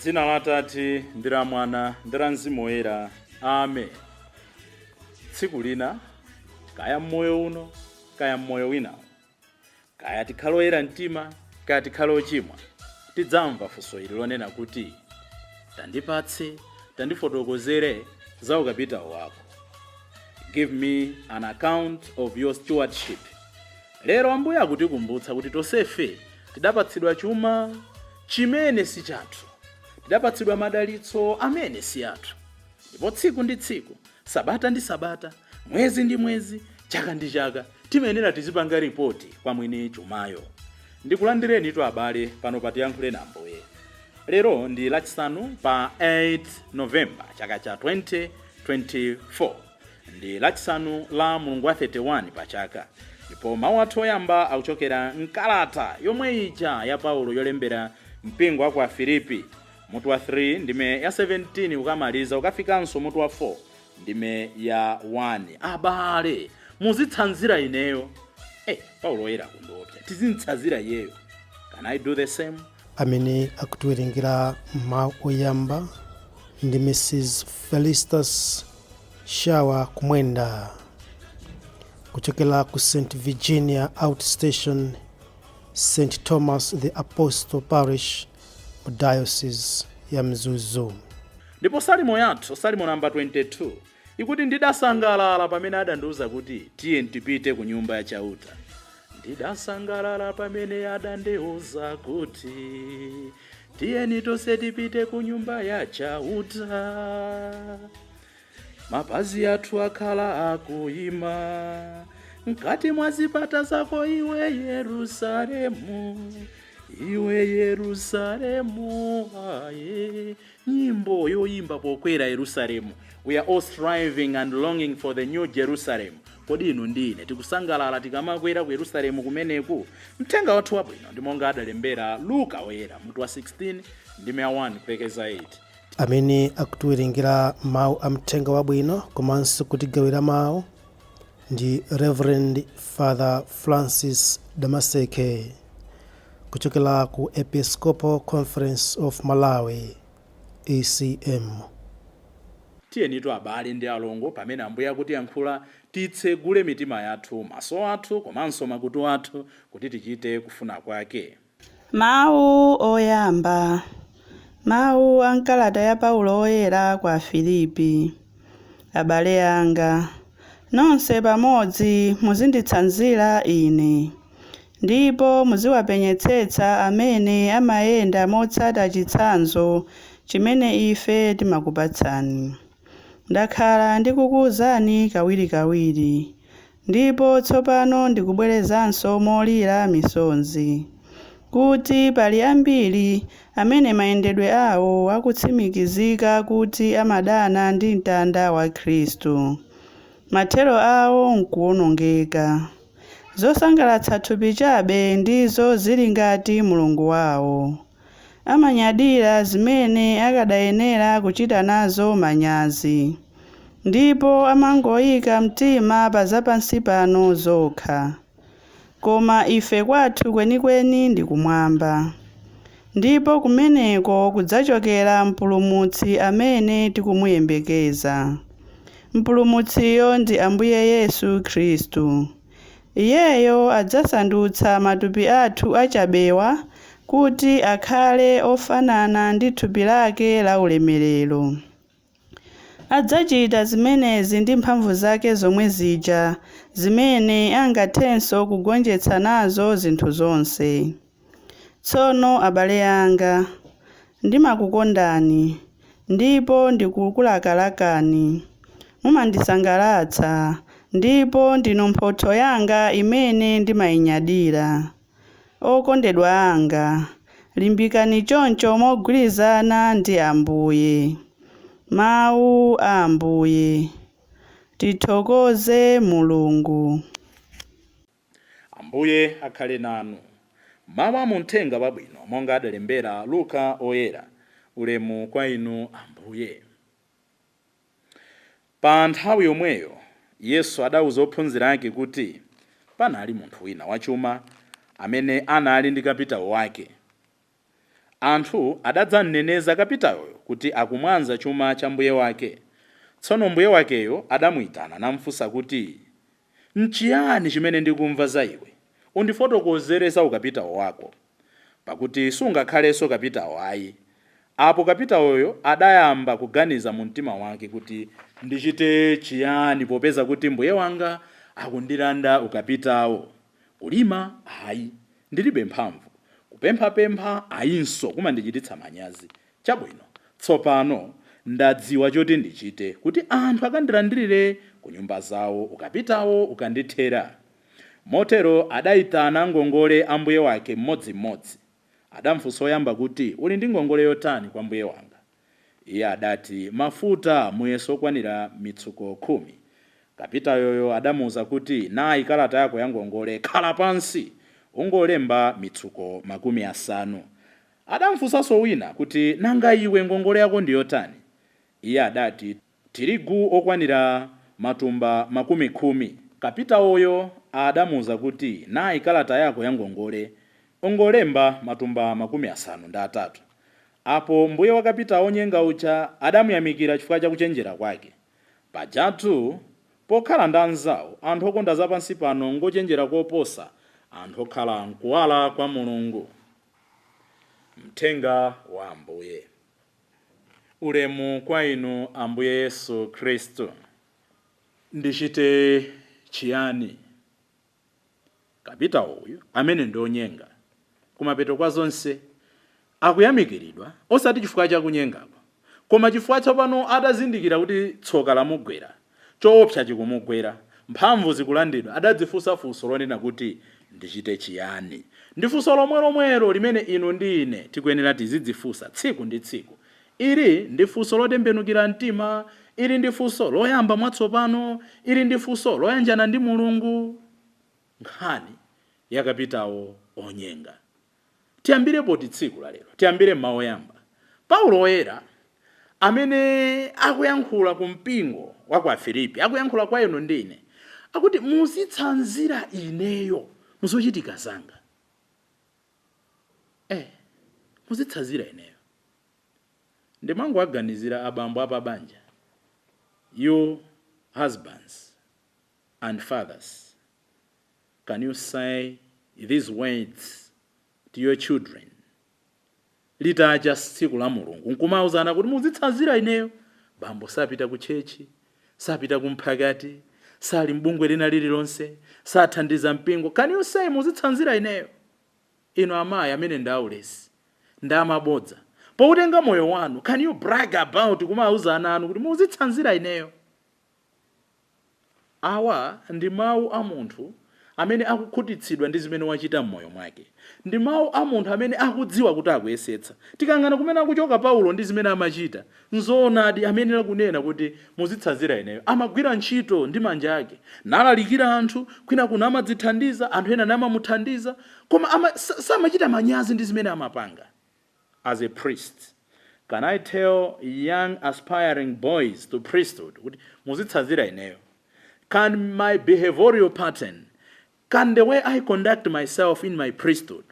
Dzina la Atate ndi la Mwana ndi la Mzimu Woyera, amen. Tsiku lina, kaya mmoyo uno, kaya mmoyo winawo, kaya tikhale oyera mtima, kaya tikhale ochimwa, tidzamva funso ili lonena kuti, "Tandipatse, tandifotokozere za ukapitawo wako." Give me an account of your stewardship. Lero Ambuye akutikumbutsa kuti tonsefe tidapatsidwa chuma chimene si chathu, tidapatsidwa madalitso amene si athu, ndipo tsiku ndi tsiku, sabata ndi sabata, mwezi ndi mwezi, chaka ndi chaka, timayenera tizipanga ripoti kwa mwini chumayo. Ndikulandireni tu abale pano patiyankhule na Ambuye. Lero ndi Lachisanu pa 8 Novemba chaka cha 2024. Ndi Lachisanu la mulungu wa 31 pa chaka, ndipo mawu athu oyamba akuchokera mkalata yomwe ija ya Paulo yolembera mpingo wa ku Afilipi, mutu wa 3 ndime ya 17 ukamaliza ukafikanso mutu wa 4 ndime ya 1. Abale, muzitsanzira ineyo. Paulo oyera kundiopsa, tizimtsanzira iyeyo. Can I do the same? Amene akutiwerengera mawu oyamba ndi Mrs Felistus Shawa Kumwenda kuchokera ku St Virginia Outstation, St Thomas the Apostle Parish mu Diocese ya Mzuzu. Ndipo salimo yathu, salimo namba 22, ikuti, "Ndidasangalala pamene adandiuza kuti, 'Tiye tipite ku nyumba ya Chauta.' Ndidasangalala pamene adandiuza kuti, 'Tiyeni tonse tipite ku nyumba ya Chauta.' Mapazi athu akhala akuyima mkati mwa zipata zako, iwe Yerusalemu, iwe Yerusalemu." Aye, nyimbo yoyimba pokwera Yerusalemu. We are all striving and longing for the new Jerusalem. Kodi inu ndi ine tikusangalala tikamakwera ku Yerusalemu kumeneku? Mthenga wathu wabwino ndi monga adalembera Luka Woyera, mutu wa 16 ndime ya 1 kulekeza 8. Amene akutiwerengera mawu a mthenga wabwino komanso kutigawira mawu ndi Reverend Father Francis Damaseke kuchokera ku Episcopal Conference of Malawi, ECM. Tiyenitu abale ndi alongo, pamene Ambuye akutiyankhula, titsegule mitima yathu, maso athu komanso makutu athu kuti tichite kufuna kwake. Mawu oyamba, mawu a mkalata ya Paulo Oyera kwa Filipi. Abale anga, nonse pamodzi muzinditsanzira ine, ndipo muziwapenyetsetsa amene amayenda motsata chitsanzo chimene ife timakupatsani. Ndakhala ndikukuwuzani kawirikawiri, ndipo tsopano ndikubwerezanso molira misonzi, kuti pali ambiri amene mayendedwe awo akutsimikizika kuti amadana ndi mtanda wa Khristu. Mathero awo nkuwonongeka. Zosangalatsa thupi chabe ndizo zili ngati mulungu wawo. Amanyadira zimene akadayenera kuchita nazo manyazi, ndipo amangoyika mtima pa zapansi pano zokha. Koma ife kwathu kwenikweni ndi kumwamba, ndipo kumeneko kudzachokera Mpulumutsi amene tikumuyembekeza. Mpulumutsiyo ndi Ambuye Yesu Khristu. Iyeyo adzasandutsa matupi athu achabewa kuti akhale ofanana ndi thupi lake la ulemerero. Adzachita zimenezi ndi mphamvu zake zomwe zija zimene angathenso kugonjetsa nazo zinthu zonse. Tsono abale anga, ndimakukondani ndipo ndikukulakalakani. Mumandisangalatsa ndipo ndinu mphotho yanga imene ndimayinyadira. Okondedwa anga, limbikani choncho mogwirizana ndi Ambuye. Mawu a Ambuye. Tithokoze Mulungu. Ambuye akhale nanu. Mawu a muthenga wabwino monga adalembera Luka Oyera. Ulemu kwa inu, Ambuye. Pa nthawi yomweyo Yesu adawuza ophunzira ake kuti panali munthu wina wachuma amene anali ndi kapitawo wake. Anthu adadzamneneza kapitawoyo kuti akumwaza chuma cha mbuye wake. Tsono mbuye wakeyo adamuyitana namfunsa kuti, "Nchiyani chimene ndikumva za iwe? Undifotokozere za ukapitawo wako, pakuti sungakhalenso kapitawo ayi." Apo kapitawoyo adayamba kuganiza mu mtima wake kuti, "Ndichite chiyani popeza kuti mbuye wanga akundilanda ukapitawo? Kulima ayi, ndilibe mphamvu. Kupemphapempha ayinso, kumandichititsa manyazi. Chabwino, tsopano ndadziwa choti ndichite, kuti anthu akandilandirire ku nyumba zawo ukapitawo ukandithera." Motero adayitana ngongole a mbuye wake mmodzimmodzi. Adamfunsa oyamba kuti, "Uli ndi ngongole yotani kwa mbuye wanga?" Iye adati, "Mafuta muyeso okwanira mitsuko 10." Kapitayoyo adamuwuza kuti, "Nayi kalata yako ya ngongole, khala pansi ungolemba mitsuko 50." Adamfunsanso wina kuti, "Nanga iwe, ngongole yako ndi yotani?" Iye adati, "Tirigu okwanira matumba 10." Kapitawoyo adamuwuza kuti, "Nayi kalata yako ya ngongole, ungolemba matumba 83." Apo mbuye wa kapitawo onyenga uja adamuyamikira chifukwa cha kuchenjera kwake. Pajatu pokhala ndi anzawo, anthu okonda zapansi pano ngochenjera koposa anthu okhala mkuwala kwa Mulungu. Mthenga wa Ambuye. Ulemu kwa inu, Ambuye Yesu Khristu. Ndichite chiyani? Kapitawo uyu amene ndi onyenga, kumapeto kwa zonse akuyamikiridwa, osati chifukwa chakunyengako, koma chifukwa tsopano atazindikira kuti tsoka lamugwera, choopsa chikumugwera, mphamvu zikulandidwa, adadzifunsa funso lonena kuti, "Ndichite chiyani?" Ndi funso lomwelomwelo limene inu ndi ine tikuyenera tizidzifunsa tsiku ndi tsiku. Ili ndi funso lotembenukira mtima, ili ndi funso loyamba mwatsopano, ili ndi funso loyanjana ndi Mulungu. Nkhani yakapitawo onyenga, tiyambire poti tsiku la lero? Tiyambire mmawu oyamba. Paulo Woyera amene akuyankhula ku mpingo wa ku Afilipi, akuyankhula kwa inu ndi ine, akuti, "Muzitsanzira ineyo muzochitika zanga." Muzitsanzira ineyo. Ndimangoaganizira abambo apabanja, you husbands and fathers, can you say these words to your children litacha tsiku la Mulungu, nkumauzana kuti, "Muzitsanzira ineyo"? Bambo sapita ku church, sapita kumphakati, sali mbungwe lina lililonse, sathandiza mpingo. Can you say, "Muzitsanzira ineyo"? Inu amayi amene ndi aulesi ndi amabodza poutenga moyo wanu, can you brag about kumauza ana anu kuti, "Muzitsanzira ineyo"? Awa ndi mawu a munthu amene akukhutitsidwa ndi zimene wachita m'moyo mwake. Ndi mawu a munthu amene akudziwa kuti akuyesetsa. Tikangana kumene akuchoka Paulo ndi zimene amachita, nzoonadi amene akunena kuti, "Muzitsanzira ineyo." Amagwira ntchito ndi manja ake, nalalikira anthu, kwina kuno amadzithandiza, anthu ena namamuthandiza, koma samachita manyazi ndi zimene amapanga. As a priest, can I tell young aspiring boys to priesthood kuti, "Muzitsanzira ineyo"? Can my behavioral pattern, can the way I conduct myself in my priesthood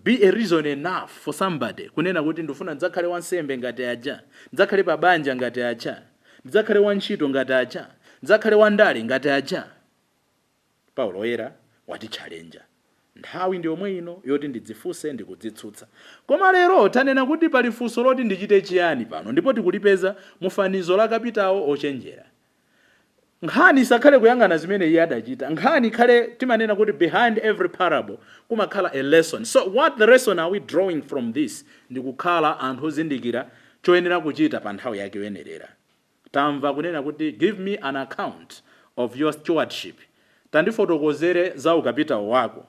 be a reason enough for somebody kunena kuti, "Ndifuna ndidzakhale wansembe ngati aja, ndidzakhale pa banja ngati aja, ndidzakhale wantchito ngati aja, ndidzakhale wandale ngati aja"? Paulo Woyera watitchalenja. Nthawi ndi yomwe ino yoti ndidzifunse ndi kudzitsutsa. Koma lero tanena kuti pali funso loti, "Ndichite chiyani?" pano, ndipo tikulipeza mu fanizo la kapitawo ochenjera. Nkhani isakhale kuyang'ana zimene iye adachita. Nkhani ikhale, timanena kuti behind every parable kumakhala a lesson. So what the lesson are we drawing from this? Ndi kukhala anthu ozindikira choyenera kuchita pa nthawi yake yoyenerera. Tamva kunena kuti, "Give me an account of your stewardship," tandifotokozere za ukapitawo wako.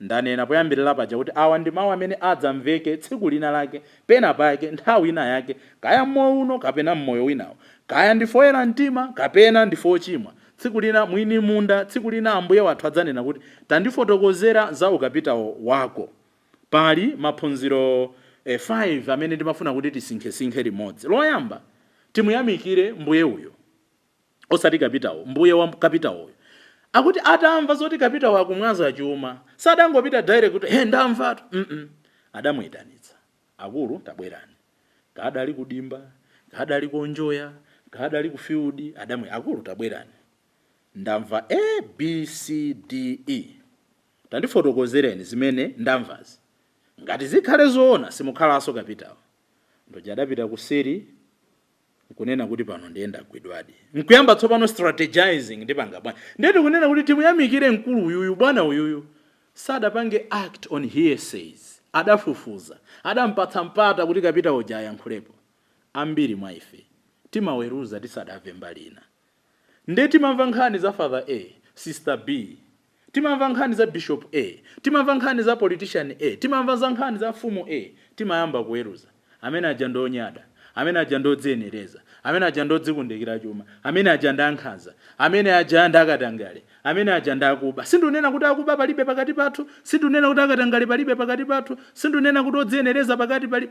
Ndanena poyambirira paja kuti awa ndi mawu amene adzamveke tsiku lina lake, pena pake, nthawi ina yake, kaya mmoyo uno kapena mmoyo winawo, kaya ndifoyera mtima kapena ndifochimwa. Tsiku lina mwini munda, tsiku lina Ambuye wathu adzanena kuti, "Tandifotokozera za ukapitawo wako." Pali maphunziro 5 amene ndimafuna kuti tisinkhesinkhe limodzi. Loyamba, timuyamikire mbuye uyo. Osati kapitawo, mbuye wa kapitawoyo. Akuti atamva zoti kapitawo akumwaza chuma, sadangopita direct kuti, "He, ndamvatu." Adamuyitanitsa, "Akulu, tabwerani." Kadali kudimba, kadali konjoya, kadali ku field, adamwe, "Akulu, tabwerani, ndamva A, B, C, D, E. Tandifotokozereni zimene ndamvazi. Ngati zikhale zoona, simukhalanso kapitawo." Ndoja adapita kuseri nkunena kuti, "Pano ndiye ndagwidwadi." Nkuyamba tsopano strategizing, ndipanga bwanji? Ndeti kunena kuti timuyamikire mkulu uyuyu, bwana uyuyu sadapange act on hearsays. Adafufuza, adampatsa mpata kuti kapitawo uja ayankhulepo. Ambiri mwa ife timaweruza tisadamve mbali ina. Nde timamva nkhani za Father A, Sister B, timamva nkhani za Bishop A, timamva nkhani za politician A, timamva za nkhani za mfumu A, timayamba kuweruza: amene aja ndonyada, amene aja ndodziyenereza, amene aja ndodzikundikira chuma, amene aja ndankhanza, amene aja ndakatangale, amene aja ndakuba. Sindunena kuti akuba palibe pakati pathu, sindunena kuti akatangale palibe pakati pathu, sindunena kuti odziyenereza pakati pali,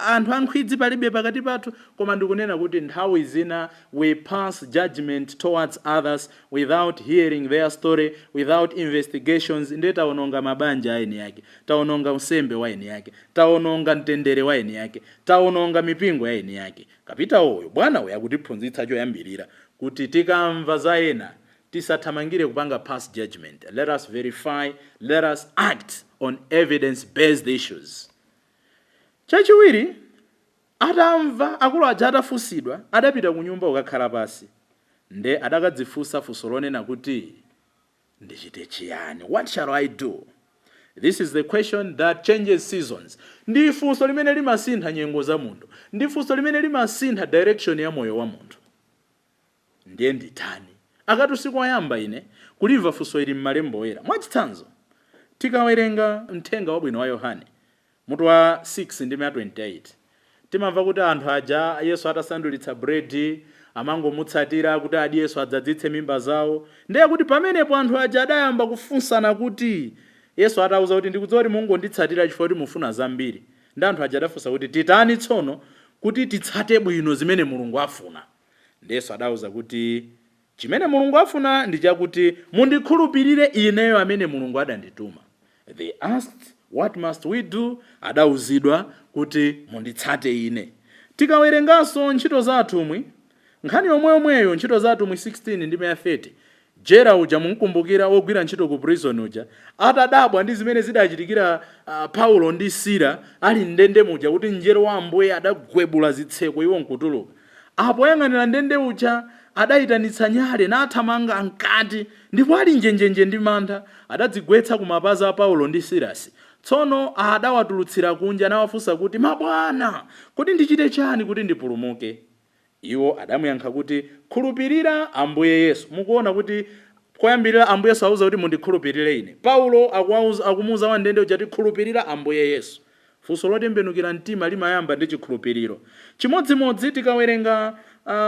anthu ankhwidzi palibe pakati pathu, koma ndikunena kuti nthawi zina we pass judgment towards others without hearing their story, without investigations. Ndiye taononga mabanja a eni yake, taononga unsembe wa eni yake, taononga mtendere wa eni yake, taononga mipingo ya eni yake. Kapitawoyo, bwana uyo, akutiphunzitsa choyambirira kuti tikamva za ena tisathamangire kupanga pass judgment. Let us verify, let us act on evidence based issues. Chachiwiri, atamva akulu aja atafunsidwa, adapita ku nyumba kukakhala pasi. Nde adakadzifunsa funso lonena kuti, "Ndichite chiyani? What shall I do?" This is the question that changes seasons. Ndi funso limene limasintha nyengo za munthu, ndi funso limene limasintha direction ya moyo wa munthu. Ndiye nditani? Akati sikoyamba ine kulimva funso ili m'malembo oyera. Mwachitsanzo, tikawerenga Mthenga Wabwino wa Yohane mutu wa 6 ndi 28, timamva kuti anthu aja, Yesu atasandulitsa bredi, amangomutsatira kuti adi Yesu adzadzitse mimba zawo. Ndiye kuti pamenepo anthu aja adayamba kufunsana kuti, Yesu atauza kuti, "Ndikudziwa kuti mungonditsatira chifukwa kuti mufuna zambiri," ndi anthu aja adafunsa kuti, "Titani tsono kuti titsate bwino zimene Mulungu afuna?" Ndi Yesu adauza kuti, "Chimene Mulungu afuna ndi chakuti mundikhulupirire ineyo amene Mulungu adandituma." They asked, "What must we do?" Adauzidwa kuti, "Munditsate ine." Tikawerenganso Ntchito za Atumwi, nkhani yomweyomweyo, Ntchito za Atumwi 16 ndi 30, jailer uja munkumbukira, wogwira ntchito ku prison uja, atadabwa ndi zimene zidachitikira Paulo ndi Sila ali ndende muja, kuti mngelo wa Ambuye adagwebula zitseko iwo nkutuluka. Apo oyang'anira ndende uja adayitanitsa nyale, nathamanga mkati, ndipo ali njenjenje ndi mantha adadzigwetsa ku mapazi a Paulo ndi Silasi. Tsono adawatulutsira kunja nawafunsa kuti, "Mabwana, kodi ndichite chani kuti ndipulumuke?" Iwo adamuyankha kuti, "Khulupirira Ambuye Yesu." Mukuona kuti koyambirira Ambuye Yesu auza kuti, "Mundikhulupirire ine." Paulo akumuuza wandende uja kuti, "Khulupirira Ambuye Yesu." Funso lotembenukira mtima limayamba ndi chikhulupiriro. Chimodzimodzi tikawerenga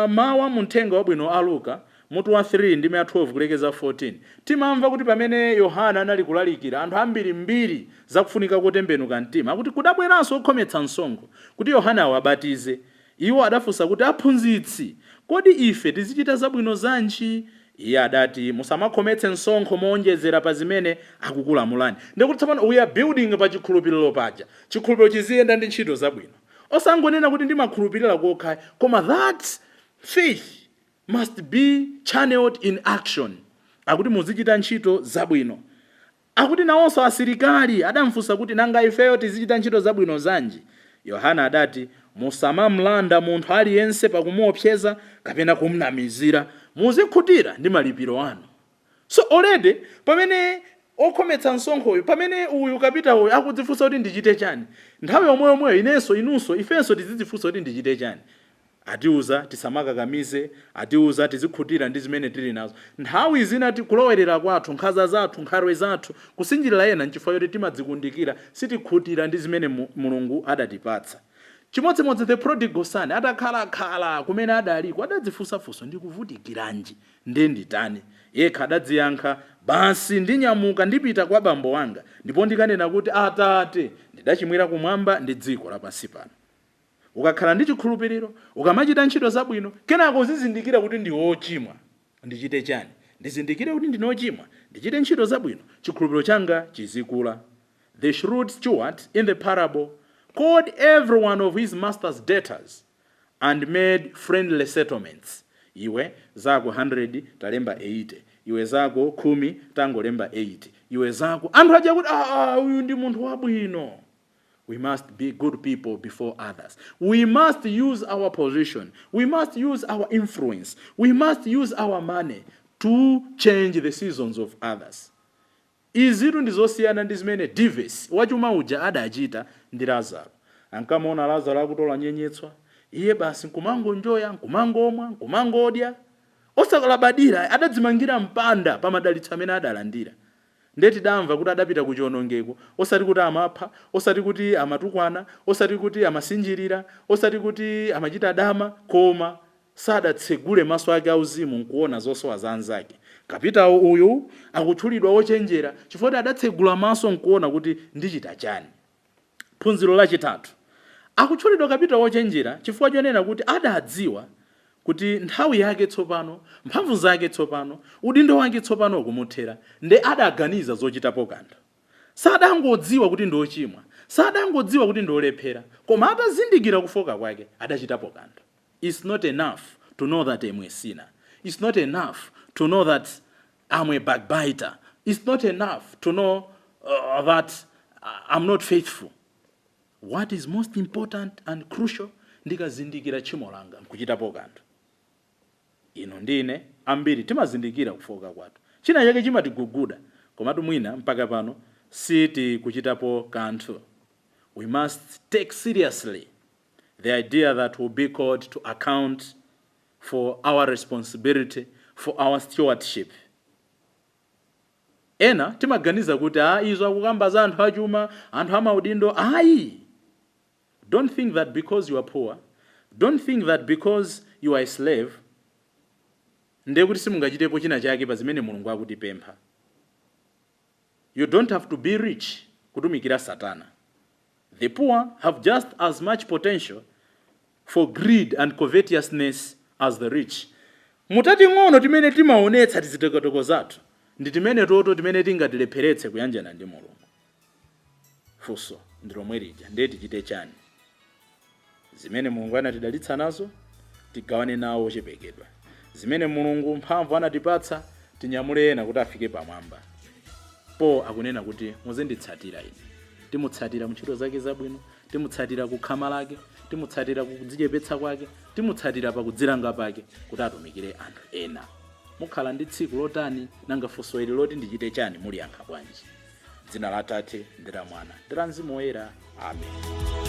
mawu a Muthenga Wabwino a Luka mutu wa 3 ndi 12 kulekeza 14, timamva kuti pamene Yohana anali kulalikira anthu ambirimbiri zakufunika kotembenuka mtima, akuti kudabweranso okhometsa msonkho kuti Yohana awabatize. Iwo adafunsa kuti, "Aphunzitsi, kodi ife tizichita zabwino zanji?" Iye adati, "Musamakhometse msonkho mowonjezera pa zimene akukulamulani." Ndikuti tsopano we are building pa chikhulupiriro paja. Chikhulupiriro chiziyenda ndi ntchito zabwino, osangonena kuti ndimakhulupirira kokha, koma that faith must be channeled in action. Akuti muzichita ntchito zabwino. Akuti nawonso asilikali adamfunsa kuti, "Nanga ifeyo tizichita ntchito zabwino zanji?" Yohana adati, "Musamamlanda munthu aliyense pakumuopseza kapena kumnamizira. Muzikhutira ndi malipiro anu." So already pamene okhometsa msonkhoyo, pamene uyu kapita uyu akudzifunsa kuti, "Ndichite chani?" nthawi yomweyomweyo inenso, inunso, ifenso tizidzifunsa kuti, "Ndichite chani?" Atiuza tisamakakamize, atiuza tizikhutira ndi zimene tili nazo. Nthawi zina tikulowerera kwathu, nkhanza zathu, nkhalwe zathu, kusinjirira ena, nchifukwa choti timadzikundikira, sitikhutira ndi zimene Mulungu adatipatsa. Chimodzimodzi the prodigal son, atakhalakhala kumene adaliko, adadzifunsafunso, "Ndikuvutikiranji? Ndiye nditani?" Yekha adadziyankha, "Basi, ndinyamuka ndipita kwa bambo wanga, ndipo ndikanena kuti, Atate, ndidachimwira kumwamba ndi dziko lapansi pano." Ukakhala ndi chikhulupiriro, ukamachita ntchito zabwino, kenako uzizindikira kuti ndi wochimwa. Ndichite chani? Ndizindikire kuti ndine wochimwa, ndichite ntchito zabwino, chikhulupiriro changa chizikula. The shrewd steward in the parable called every one of his master's debtors and made friendly settlements. Iwe zako 100, talemba 80. Iwe zako 10, tangolemba 8. Iwe zako. Anthu aja kuti, "Ah, uyu ndi munthu wabwino." We must be good people before others. We must use our position, we must use our influence, we must use our money to change the seasons of others. Izitu ndi zosiyana ndi zimene Dives wachuma uja adachita ndi Lazaro. Ankamaona Lazaro akutola nyenyetswa, iye basi nkumangonjoya, nkumangomwa, nkumangodya, osakalabadira. Adadzimangira mpanda pa madalitso amene adalandira. Ndiye tidamva kuti adapita ku chiwonongeko, osati kuti amapha, osati kuti amatukwana, osati kuti amasinjirira, osati kuti amachita dama, koma sadatsegule maso ake auzimu nkuona zosowa za anzake. Kapitawo uyu akutchulidwa wochenjera chifukwa kuti adatsegula maso nkuona kuti ndichita chani. Phunziro lachitatu, akutchulidwa kapitawo wochenjera chifukwa chonena kuti adadziwa kuti nthawi yake tsopano, mphamvu zake tsopano, udindo wake tsopano ukumuthera, nde adaganiza zochitapo kanthu. Sadangodziwa kuti ndi ochimwa, sadangodziwa kuti ndiolephera, koma atazindikira kufoka kwake adachitapo kanthu. It's not enough to know that I'm a sinner. It's not enough to know that I'm a backbiter. It's not enough to know that I'm not faithful. What is most important and crucial, ndikazindikira tchimo langa nkuchitapo kanthu. Ino ndine ambiri timazindikira kufoka kwathu, china chake chimatiguguda, komatu mwina mpaka pano sitikuchitapo kanthu. We must take seriously the idea that we'll be called to account for our responsibility, for our stewardship. Ena timaganiza kuti, "A, izo akukamba za anthu achuma, anthu amaudindo." Ayi, don't think that because you are poor, don't think that because you are a slave, ndiye kuti simungachitepo china chake pa zimene Mulungu akutipempha. You don't have to be rich kutumikira Satana. The poor have just as much potential for greed and covetousness as the rich. Mutating'ono timene timaonetsa tizitekoteko zathu ndi timene toto timene tingatilepheretse kuyanjana ndi Mulungu. Funso ndi lomwe lija, ndiye tichite chani? Zimene Mulungu anatidalitsa nazo tigawane nawo ochepekedwa. Zimene Mulungu mphamvu anatipatsa tinyamule ena kuti afike pamwamba. Po akunena kuti, "Muzinditsatira ine." Timutsatira mu ntchito zake zabwino, timutsatira kukhama lake, timutsatira kudzichepetsa kwake, timutsatira pakudzilanga pake kuti atumikire anthu ena. Mukhala ndi tsiku lotani? Nanga funso ili loti ndichite chani muliyankha bwanji? Dzina la Tate ndi la Mwana ndi la Mzimu Woyera, amen.